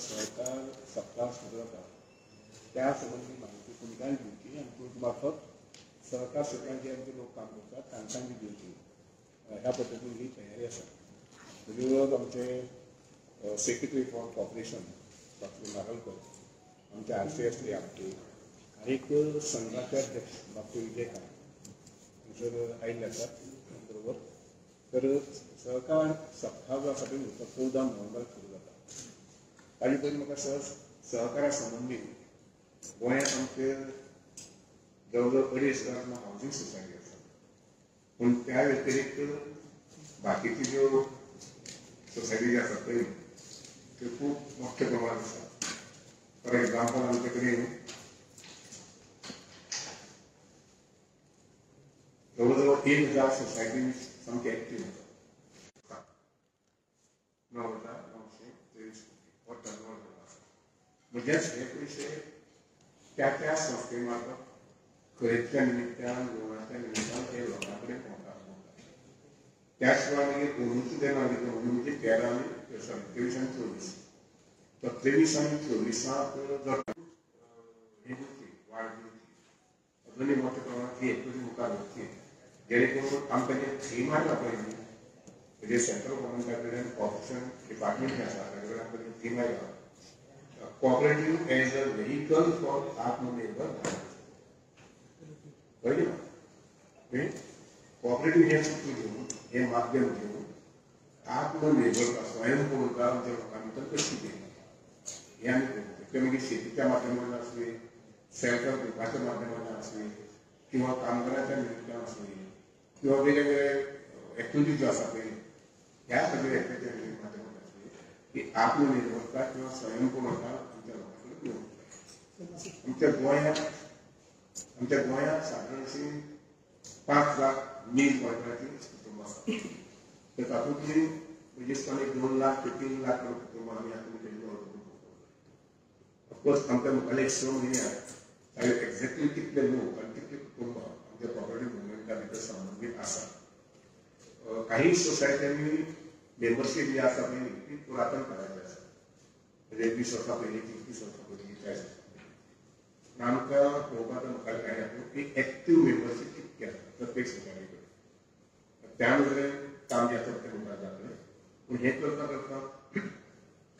सहकार सप्ताह सुरू जाता त्या संबंदी माहिती तुमकांय दिवची आनी तुमचे मार्फत सहकार क्षेत्रांत जे आमचे लोक काम करतात तांकांय बी दिवची ह्या पद्दतीन ही तयारी आसा. ताजे बरोबर आमचे सेक्रेटरी फॉर कॉपरेशन डॉक्टर नारलकर, आमचे RCS Apte आनी संघाचे अध्यक्ष डॉक्टर विजय कामत हांगसर आयिल्ले आसात. बरोबर तर सहकार सप्ताह जो आसा पळय तो 14 नोव्हेंबराक सुरू जाता. ताजे पयलीं म्हाका सहकारा संबंदीत गोंयांत आमचे जवळ जवळ 2,500 हावजींग सोसायटी आसा, पूण त्या व्यतिरिक्त बाकीच्यो ज्यो सोसायटी ज्यो आसात पळय त्यो खूब मोठ्या प्रमाणात आसा. फॉर एक्झाम्पल आमचे कडेन जवळ जवळ 1,000 सोसायटी सामकी एक्टीव आसा. 9,923 हो टर्नओवर जाल्लो आसा. म्हणजेच हे पयशे त्या त्या संस्थे मार्फत खरेदीच्या निमित्तान, लोनाच्या निमित्तान ते लोकां कडेन पावतात. त्या शिवाय मागीर अंदूचें जेन्ना मागीर अंदू म्हणजे 13 आनी सॉरी 23 आनी 24, तर 23 आनी 24 जो हे दिवची वाड दिवची अजूनय मोठ्या प्रमाणात ही एक्टिविटी मुखार व्हरची जेणे करून आमकां जें थीम आयला पळय न्ही, म्हणजे सेंट्रल गव्हर्मेंटा कडल्यान कॉपरेशन डिपार्टमेंट जें आसा ताजे कडेन आमकां जें थीम आयला cooperative as a vehicle for Atmanirbhar Bharat. कळ्ळें न्ही? कॉपरेटीव हें सूत्र घेवन, हें माध्यम घेवन आत्मनिर्भरता, स्वयंपूर्णता आमच्या लोकां भितर कशी येता हें आमी पळोवचें. तें मागीर शेतीच्या माध्यमांतल्यान आसुये, सेल्फ हेल्प ग्रुपाच्या माध्यमांतल्यान आसुये, किंवा कामगाराच्या निमित्तान आसुये, किंवा वेगवेगळे एक्टिविटीज ज्यो आसा पळय ह्या सगळ्या एक्टिविटीच्या माध्यमांतल्यान आसुये, की आत्मनिर्भरता किंवा स्वयंपूर्णता आमच्या लोकां कडेन येवंक जाय. आमच्या गोंयांत सादारण अशी 5 लाख नीज गोंयकारांची कुटुंबां आसा. तर तातूंतली म्हणजे एक 2 लाख ते 3 लाख कुटुंबां आमी आतां तेजी करूंक. ऑफकोर्स आमच्या मुखार एक 6 म्हयन्याक ताजे एक्झॅक्टली कितले लोक आनी कितली कुटुंबां आमच्या कॉपरेटीव मुवमेंटा भितर संबंदीत आसा. काही सोसायट्यांनी मेंबरशीप जी आसा पळय ती पुरातन काळाची आसा, म्हणजे 20 वर्सां पयलींची, 30 वर्सां पयलींची, 40 वर्सां पयलींची. आमकां पळोवपाक मुखार काय जाता की एक्टीव मेंबरशीप कितकी आसा प्रत्येक सोसायटी कडेन, त्या नदरेन काम जें आसा तें मुखार जातलें. पूण हें करता करता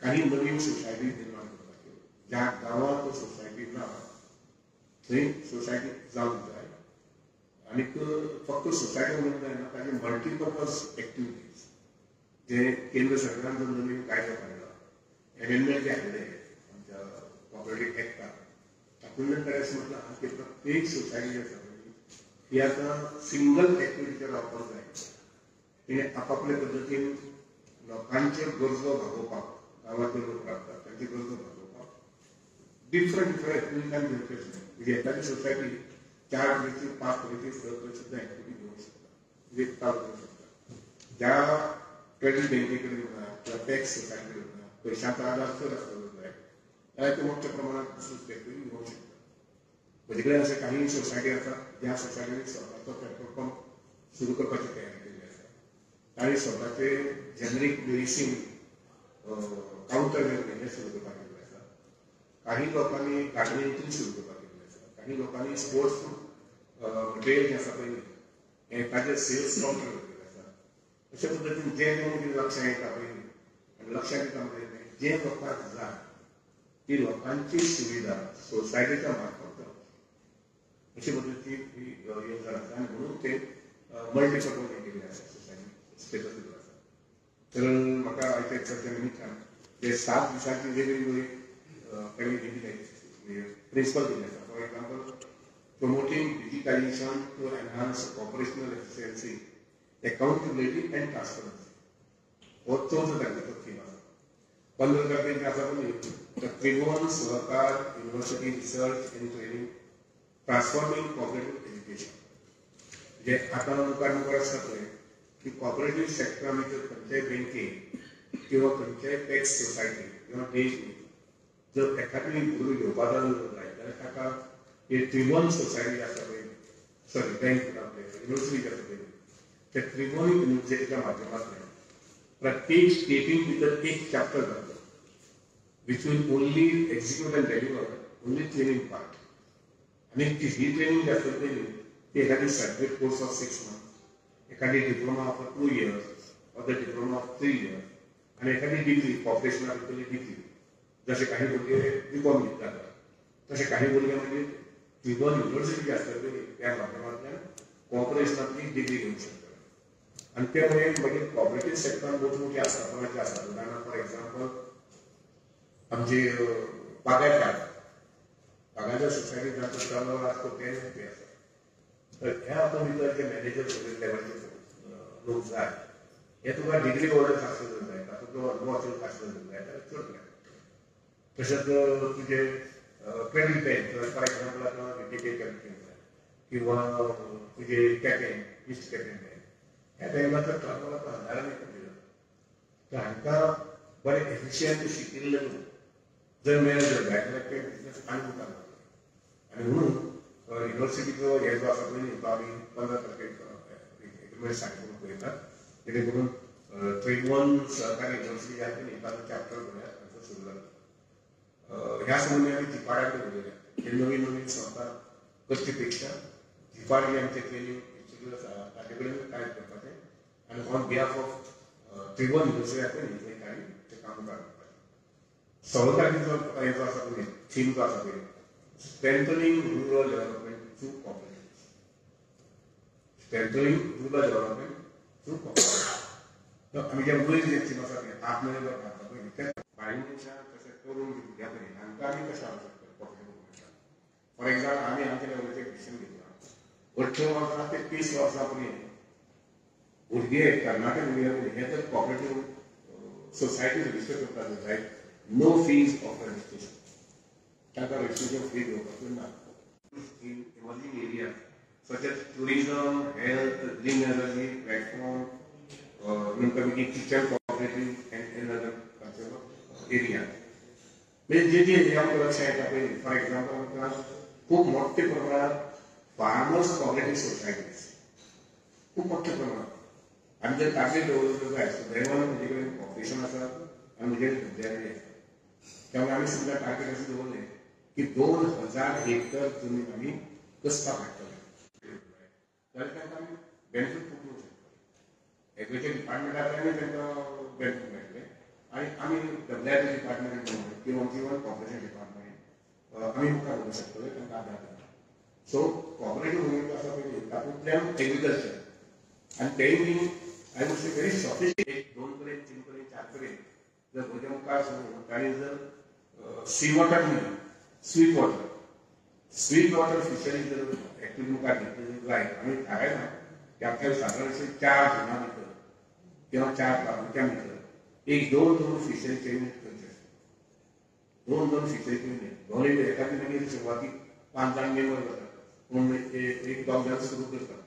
काही नवीन सोसायटी निर्माण करपाच्यो, ज्या गांवांत सोसायटी ना थंय सोसायटी जावंक जाय. आनीक फक्त सोसायटी म्हणून जायना, ताजे मल्टीपर्पज एक्टिविटीज जे केंद्र सरकारान जो नवीन कायदो काडला, एमेंडमेंट जे हाडले आमच्या कॉपरेटीव एक्टाक, तातूंतल्यान ताणें अशें म्हटलां की प्रत्येक सोसायटी जी आसा ही आतां सिंगल एक्टिविटीचेर रावपाक जाय. तिणें आपापले पद्दतीन लोकांच्यो गरजो भागोवपाक, गांवांतले लोक रावतात तांच्यो गरजो भागोवपाक डिफरंट डिफरंट एक्टिविटीज घेवच्यो आसले. म्हणजे एखादी सोसायटी 4 तरेची, 5 तरेची, 6 तरेची सुद्दां एक्टिविटी घेवंक शकता, म्हणजे चालू करूंक शकता. ज्या क्रेडीट बँके कडेन म्हणा किंवा टॅक्स सोसायटी कडेन म्हणा पयशांचो आदार चड आसलो जाय जाल्यार ते मोठ्या प्रमाणात दुसरी एक्टिविटी घेवंक शकता. म्हजे कडेन अशे काही सोसायटी आसात ज्या सोसायटींनी स्वताचो पेट्रोल पंप सुरू करपाची तयारी केल्ली आसा. तांणी स्वताचे जेनरीक मेडिसीन कावंटर हें सुरू करपाक केल्लें आसा. काही लोकांनी गार्डनिंग सुरू करपाक केल्लें आसा. काही लोकांनी स्पोर्ट्स मटेरियल जें आसा पळय हें ताजें सेल्स कावंटर केल्लें आसा. अशे पद्दतीन जें जें कितें लक्षांत येता पळय आनी लक्षांत येता म्हणजे जें लोकांक जाय ती लोकांची सुविधा सोसायटीच्या मार्फत अशे पद्दतीन ही येवजण आसा आनी म्हणून ते मल्टीपर्पज हें केल्लें आसा, सोसायटी स्टेटस दिल्लो आसा. तर म्हाका आयच्या चर्चे निमित्तान ते 7 दिसांची वेगळी तांणी दिली प्रिंसिपल दिल्लें आसा. For example, promoting digitization to enhance operational efficiency, accountability and transparency हो 14 तारखेचो थीम आसा. 15 तारखेक जें आसा पळय तर Tribhuvan Sahakar university research and training transforming cooperative education. म्हणजे आतां मुखार मुखार आसता पळय की कॉपरेटीव सेक्टरा भितर खंयच्याय बँकेन किंवा खंयच्याय टॅक्स सोसायटी किंवा देश जर एखादी भुरगो घेवपाक जाय जाल्यार ताका हे त्रिभुवन सोसायटी आसा पळय, सॉरी बँक आपले युनिवर्सिटी आसा पळय, त्या त्रिभुवन युनिवर्सिटीच्या माध्यमांतल्यान प्रत्येक स्टेटीन भितर एक चॅप्टर जातलो. which will only execute and deliver only training part. आनी ही ट्रेनिंग जी आसतली ती एखादी certificate course of 6 months, एखादी diploma of 2 years or the diploma of 3 years आनी एखादी डिग्री कॉपरेशना भितरली डिग्री. जशे काही भुरगे बी.कॉम घेतात तशे काही भुरगे मागीर त्रिभुवन युनिवर्सिटी जी आसतली त्या माध्यमांतल्यान कॉपरेशनांतली डिग्री घेवंक शकतात. आनी ते मुळे मागीर कॉपरेटीव सेक्टरान मोठी मोठी आस्थापनां जी आसात, उदाहरणार्थ फॉर एग्जाम्पल आमची बागायतदार बागायतदार सोसायटी जांचो टर्नओवर आज कोट्यांनी रुपया आसा, तर ह्या हातूंत भितर जे मॅनेजर वगैरे लेवलचे लोक जाय हे तुका डिग्री होल्डर्स आसले जाय, तातूंतलो अनुभव आशिल्लो आसले जाय जाल्यार चड बरें. तशेंच तुजे क्रेडीट बँक फॉर एग्जाम्पल आतां रिटेल बँक जाय किंवा तुजे केपें ईस्ट केपें बँक, ह्या बँकाचो टर्नओवर आतां हजारांनी कोटी जाता. तर हांकां बरे एफिशियंट शिकिल्ले लोक जर मेळ्ळे जर जाय जाल्यार ते बिजनेस आनी मुखार वतले. आनी म्हणून युनिवर्सिटीचो हे जो आसा पळय न्ही तो आमी 15 तारखेक एग्रीमेंट सायन करून पळयतात, जेणे करून त्रिभुवन सहकारी युनिवर्सिटी जी आसा न्ही ताचो चॅप्टर गोंयांत तांचो सुरू जाता. ह्या संबंदी आमी जिपाडा कडेन उलयल्या. हे नवीन नवीन संस्था करचे पेक्षा जिपाड ही आमचें ट्रेनिंग इन्स्टिट्यूट आसा ताचे कडेन काय करपाचें आनी on behalf of Tribhuvan university आसा न्ही थंय तांणी तें काम मुखार व्हरपाचें. 16 तारखेचो हे जो आसा पळय थीम जो आसा पळय strengthening rural development through cooperative, strengthening rural development through cooperative. आमी जे वयर जे थीम आसा पळय आत्मनिर्भर भारत पळय त्या बायल मनशां तशें तरुण भुरग्यां पळय हांकां आमी कशें हाडूंक शकता कॉपरेटीव मुवमेंटान. फॉर एग्जाम्पल आमी आमच्या लेवलाचेर डिसिजन घेतला 18 वर्सां ते 30 वर्सां पर्यंत भुरगे कर्नाटक भुरगे हे जर कॉपरेटीव सोसायटी रजिस्टर करता जाय नो फीज ऑफ रजिस्ट्रेशन, तांकां रजिस्ट्रेशन फ्री घेवपाचें ना. In emerging area such as tourism, health, green energy platform, म्हणटा kitchen cooperative and other area. म्हणजे जे जे हे आमकां लक्षांत येता पळय फॉर एग्जाम्पल आमकां खूब मोठ्या प्रमाणात फार्मर्स कॉपरेटीव सोसायटीज खूब मोठ्या प्रमाणात आमी जर टार्गेट दवरलो जाय सुदैवान म्हजे कडेन कॉपरेशन आसा आनी म्हजे कडेन धंद्यारी आसा, त्यामुळे आमी समजा टार्गेट अशें दवरलें की 2000 हेक्टर जमीन आमी कसपाक हाडटले जाल्यार तांकां आमी बेनिफीट खूब दिवंक शकता. एग्रीकल्चर डिपार्टमेंटांतल्यानूय तांकां बेनिफीट मेळटलें आनी आमी डब्ल्यूआयपी डिपार्टमेंट किंवा आमची इवन कॉपरेशन डिपार्टमेंट आमी मुखार व्हरूंक शकतले तांकां आदार दिता. सो कॉपरेटीव मुवमेंट आसा पळय तातूंतल्यान एग्रीकल्चर आनी तेय बी I would say very sophisticated. 2 कडेन 3 कडेन 4 कडेन जर म्हज्या मुखार सरून तांणी जर सी वॉटर न्ही स्वीट वॉटर फिशरी जर एक्टिविटी मुखार घेतली जाय आमी थारायलां की आपल्याला सादारणशे 4 झोना भितर किंवा 4 तालुक्यां भितर एक 2-2 फिशरीचे युनीट करचे आसता. 2-2 फिशरीचे युनीट दोनूय एखादी मागीर सुरवातीक 5 जाण मेंबर जातात पूण एक 2 जाण सुरू करतात.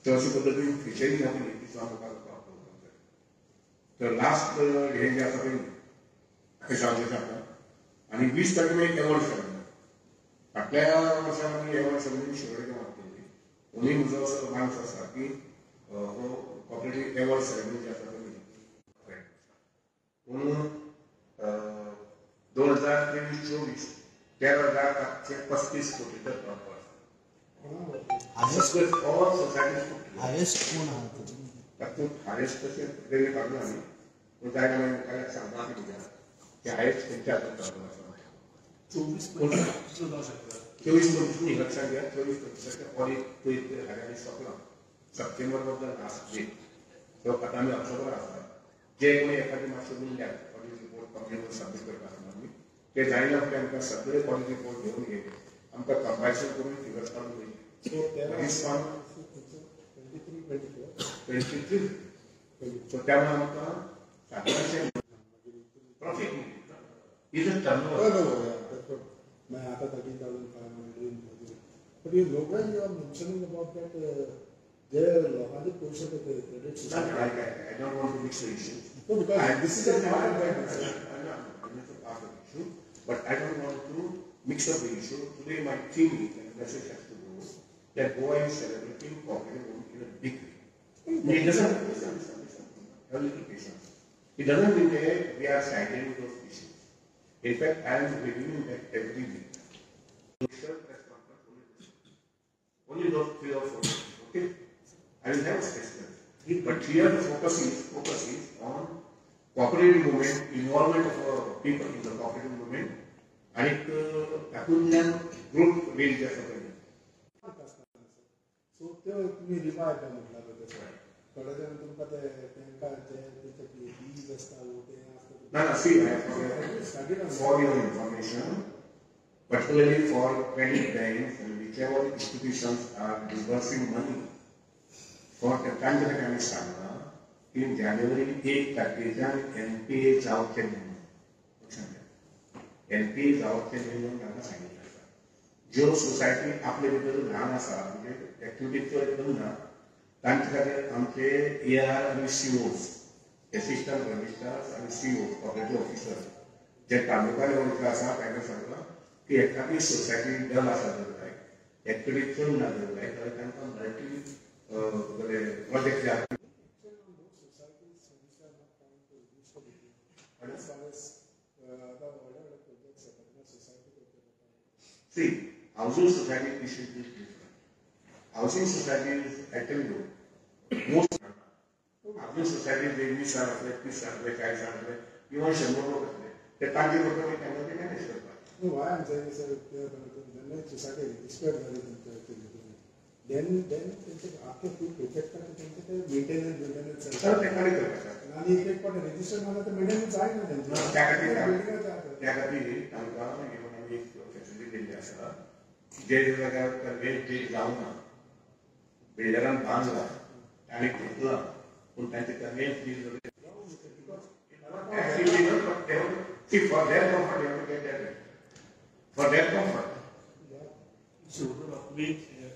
तर अशे पद्दतीन फिशरी आहा न्ही ती सुद्दां मुखार वचपाक जाय. तर लास्ट हें जें आसा पळय न्ही सांगचें आसा आनी 20 तारखेक एवॉर्ड सेरेमनी. फाटल्या वर्सा आमी एवॉर्ड सेरेमनी शिरोडे गांवांत केल्ली. ओनूय म्हजो असो मानस आसा की हो कॉपरेटीव एवॉर्ड सेरेमनी जी आसा पळय पूण 2023-24 13,835 कोटीचो टर्नओवर आसा. ऑल सोसायटीज हायेस्ट कोण आहा तातूंत हायेस्ट तशें वेगळें काडून आमी पूण जाय जाल्यार मुखार सांगता कितें की हायेस्ट खंयच्या हातूंत टर्नओवर आसा 24-25 जावं शकता. 24-25 न्ही लक्षात घ्या 24-25 ऑडिट पळय हांगा सोंपलां. September was the last date. So आतां आमी ऑक्टोबर आसा जे कोणी एखादी मातशें उरल्यात ऑडिट रिपोर्ट कंप्लीट सबमीट करता आसतना आमी ते जायना फुडें आमकां सगळे ऑडिट रिपोर्ट घेवन गेले आमकां कंपायलेशन करून फिगर्स काडून दिले. 23 सो त्यामुळे आमकां सादारणशें profit is a turnover. आता 13,500. But you know when you are mentioning about that जे लोकांचे पयशे पळय credit system. I don't want to mix the issue. No, because this is a part of that part of the issue, but I don't want to mix up the issue. Today my theme and message has to go that Goa is celebrating cooperative movement in a big way. It doesn't listen, listen, listen. Have a little patience. It doesn't mean that we are siding those issues. In fact I am reviewing that every week. Press conference only those 3 or 4. Okay, I will have a special. But here the focus is on cooperative movement, involvement of people in the cooperative movement आनी तातूंतल्यान group rays जे आसा पळय. So त्यो तुमी revive म्हटल्यार थोडे जाण तुमकां ते तांकां जे तेंचे बीज आसता ते आसता. ना ना, see, for your information, particularly for credit banks and whichever institutions are disbursing money for तांचे कडेन आमी सांगलां की जानेवारी 1 तारखेच्यान एनपीए जावचें न्हय म्हणून. लक्षात घ्या, एनपीए जावचें न्हय म्हणून तांकां सांगिल्लें आसा. ज्यो सोसायटी आपले भितर ल्हान आसा, म्हणजे एक्टिविटी चड करना, तांचे खातीर आमचे AR आनी COs, assistant registrars आनी COs, cooperative officer जे तालुका लेवलचे आसा तांकां सांगलां की एखादी सोसायटी डल आसा जर जाय, एक्टिविटी चड ना जर जाय जाल्यार तांकां मल्टी प्रोजेक्ट जे आसा. See, housing society issue is different. Housing societies, I tell you, most housing societies जे 20 साल आसले, 30 आसले, 40 आसले, इवन 100 लोक आसले, ते तांचे बरोबर तांकां ते मॅनेज करपाक. Why I'm saying is, जेन्ना सोसायटी रजिस्टर्ड जाली then तेंचे आख्खे फूल प्रोजेक्ट तेंचे ते मेंटेनन्स ते करपाक. आनी एक एक पाट रजिस्टर्ड जाल्यार ते मेंटेनन्स जायना तेंचे. त्या खातीर तांकां इवन आमी एक फॅसिलिटी दिल्ली आसा, जे जाग्यार कन्वेन्स डीड जावना, बिल्डरान बांदला ताणें घेतला, पूण तांचे कन्वेन्स deed See, for their comfort, you have to get that right. For their comfort. So, तुमी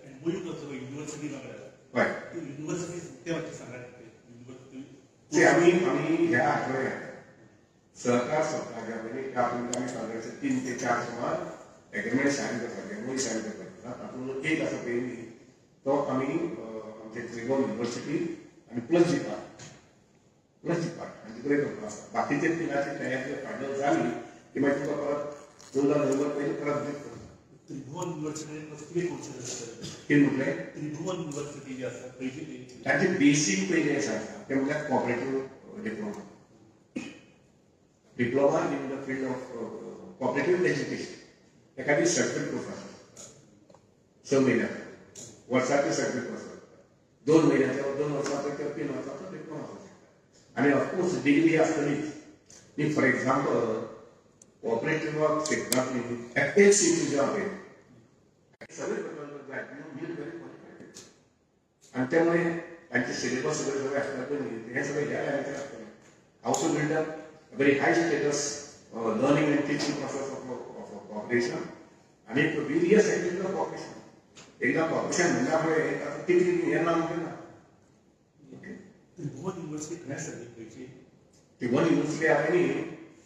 एमओयू करतलो युनिव्हर्सिटी वांगडा. हय. युनिव्हर्सिटी ते मातशें सांगात. See, आमी ह्या आठवड्यात सहकार सप्तकाच्या पयलीं त्या पयलीं आमी सादारण 3 ते 4 सुमार एग्रीमेंट सायन करपाचे, एमओयू सायन करपाचे. तातूंत एक आसा पयलीं तो आमी आमचे त्रिभुवन युनिव्हर्सिटी आनी प्लस जी पार्क हांचे कडेन करपा आसा. बाकीचे तिनाचे तयारी फायनल जाली की मागीर तुमकां परत 14 नोव्हेंबर पयलीं परत ब्रीफ करता. त्रिभुवन युनिव्हर्सिटी कितें कोर्सीस आसतात? कितें म्हटलें? त्रिभुवन युनिव्हर्सिटी जी आसा खंयची ती? तांचे बेसीक पयलीं आसा तें म्हळ्यार cooperative diploma, diploma in the field of cooperative education. एखादी सर्टिफिकेट कोर्स आसा 6 म्हयन्याचो, वर्साचे सर्टिफिकेट कोर्स आसता, 2 म्हयन्याचो, 2 वर्साचो किंवा 3 वर्साचो डिप्लोमा आसूं शकता. आनी ऑफकोर्स डिग्री आसतलीच. न्ही, फॉर एक्झाम्पल कोऑपरेटिव्ह क्षेत्रांतली FSC जे आहे सगळे जाय, व्हेरी क्वॉलिफायड. आनी त्यामुळे तांचे सिलेबस सगळे सगळे आसता पळय न्ही, हें सगळें ह्या लायनीचेर आसतलें. How to build up very high status learning and teaching process of cooperation आनी वेरियस activity of cooperation. एकदां कॉपरेशन म्हणल्या फुडें तातूंत कितें हें ना म्हणटा ना. त्रिभुवन युनिव्हर्सिटी खंय आसा खंयची? त्रिभुवन युनिव्हर्सिटी आहे न्ही,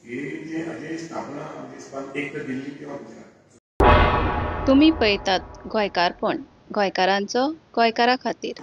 ही जी हाजी स्थापना आमची इसपान एक तर दिल्ली किंवा गुजरात. तुमी पळयतात गोंयकारपण, गोंयकारांचो गोंयकारा खातीर.